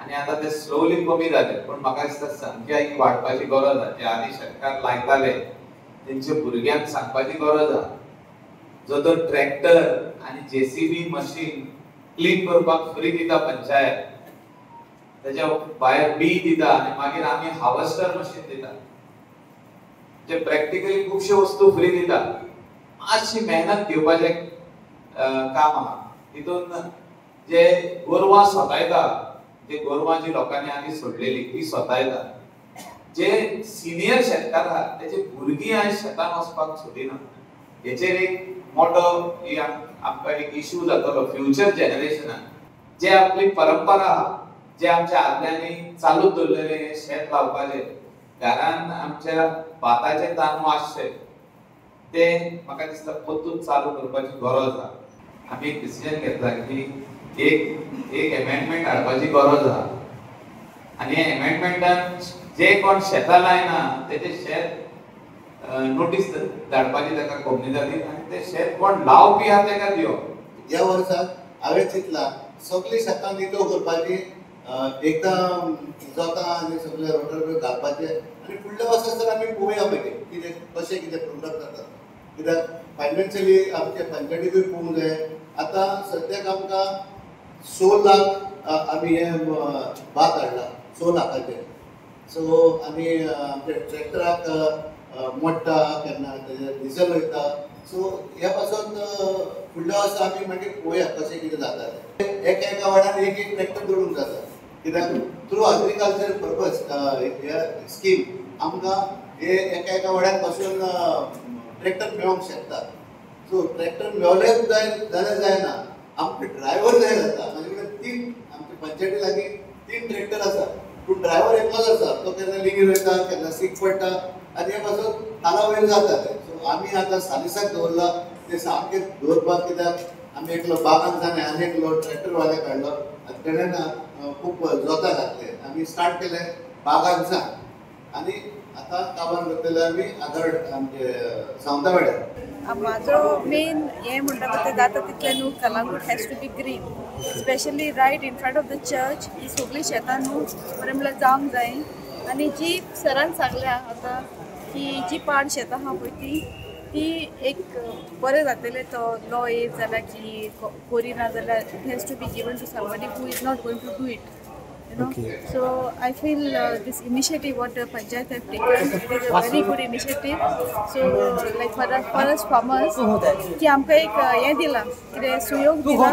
आनी आतां ते स्लोली कमी जाले, पूण म्हाका दिसता संख्या ही वाडपाची गरज आसा. जे आदी शेतकार लायताले तेंच्या भुरग्यांक सांगपाची गरज आसा. जो तर ट्रॅक्टर आनी जेसीबी मशीन क्लीन करपाक फ्री दिता पंचायत, तेच्या भायर बी दिता आनी मागीर आमी हार्वेस्टर मशीन दिता, जे प्रॅक्टिकली खुबश्यो वस्तू फ्री दिता. मातशी मेहनत घेवपाचें काम आहा. तितून जे गोरवां सतायता, जे गोरवां जी लोकांनी आदी सोडलेली ती सतायता. जे सिनियर शेतकार आहात तेजे भुरगीं आयज शेतान वचपाक सोदिना. हेचेर एक मोठो आमकां एक इशू जातलो फ्युचर जनरेशनाक. जे आपली परंपरा आहा, जे आमच्या आदल्यांनी चालूच दवरलेलें हें शेत लावपाचें, घरान आमच्या भाताचे तांदूळ आसचे, ते म्हाका दिसता परतून चालू करपाची गरज आहा. आमी एक डिसिजन घेतला की एक एक एमेंडमेंट हाडपाची गरज आहा आनी हे एमेंडमेंटान जे कोण शेतां लायना तेचे शेत नोटीस धाडपाची ताका कोमनिदादीन आनी ते शेत कोण लावपी आहा तेका दिवप. ह्या वर्साक हांवें चिंतलां सगळीं शेतां नितळ करपाची, एकदां जोतां आनी सगळे रोटर घालपाचे आनी फुडल्या वर्सा सर आमी पळोवया मागीर कितें कशें कितें प्रोग्राम जाता. कित्याक फायनान्शियली आमचे पंचायतीकूय पळोवंक जाय. आतां सद्याक आमकां 6 लाख आमी हें भात हाडला 6 लाखाचें. सो आनी आमच्या ट्रॅक्टराक मोडटा केन्ना तेजेर डिजल वयता. सो ह्या पासून फुडल्या वर्सा आमी मागीर पळोवया कशें कितें जाता तें. एका एका वाड्यान एक एक ट्रॅक्टर दवरूंक जाता, कित्याक थ्रू एग्रीकल्चर पर्पज ह्या स्कीम आमकां हे एका एका वाड्यान पासून ट्रॅक्टर मेळोंक शकता. सो ट्रॅक्टर मेवलेच जाय जाल्यार जायना, आमकां ड्रायव्हर जाय जाता. म्हाजे कडेन 3 आमच्या पंचायती लागीं 3 ट्रॅक्टर आसा, पूण ड्रायव्हर एकलोच आसा. तो केन्ना लिंगीर वयता, केन्ना सीक पडटा आनी हे पासून खाला वयर जाता ते. सो आमी आतां सालिसाक दवरला ते सामके दवरपाक, कित्याक आमी एकलो बागान जाणे आनी एकलो ट्रॅक्टरवाल्याक हाडलो आनी तेणें खूब जोतां घातले. आमी स्टार्ट केलें बागान आनी आतां काबार करतले आमी आगर्ड आमचे सावंतावाड्यार. म्हाजो मेन हें म्हणटा पळय तें जाता तितलें न्हू, Calangute has to be green, specially right in front of the church. ही सगळीं शेतां न्हू बरें म्हणल्यार जावंक जाय. आनी जी सरान सांगल्या आतां की जी पाड शेतां आहा पळय ती ती एक बरें जातलें तो लॉ येयत जाल्यार की कोरिना जाल्यार it has to be given to somebody who is not going to do it, you know. Okay. So I feel this initiative what the panchayat have taken, it is a very good initiative. So like for us farmers की आमकां एक हें दिलां, कितें सुयोग दिला.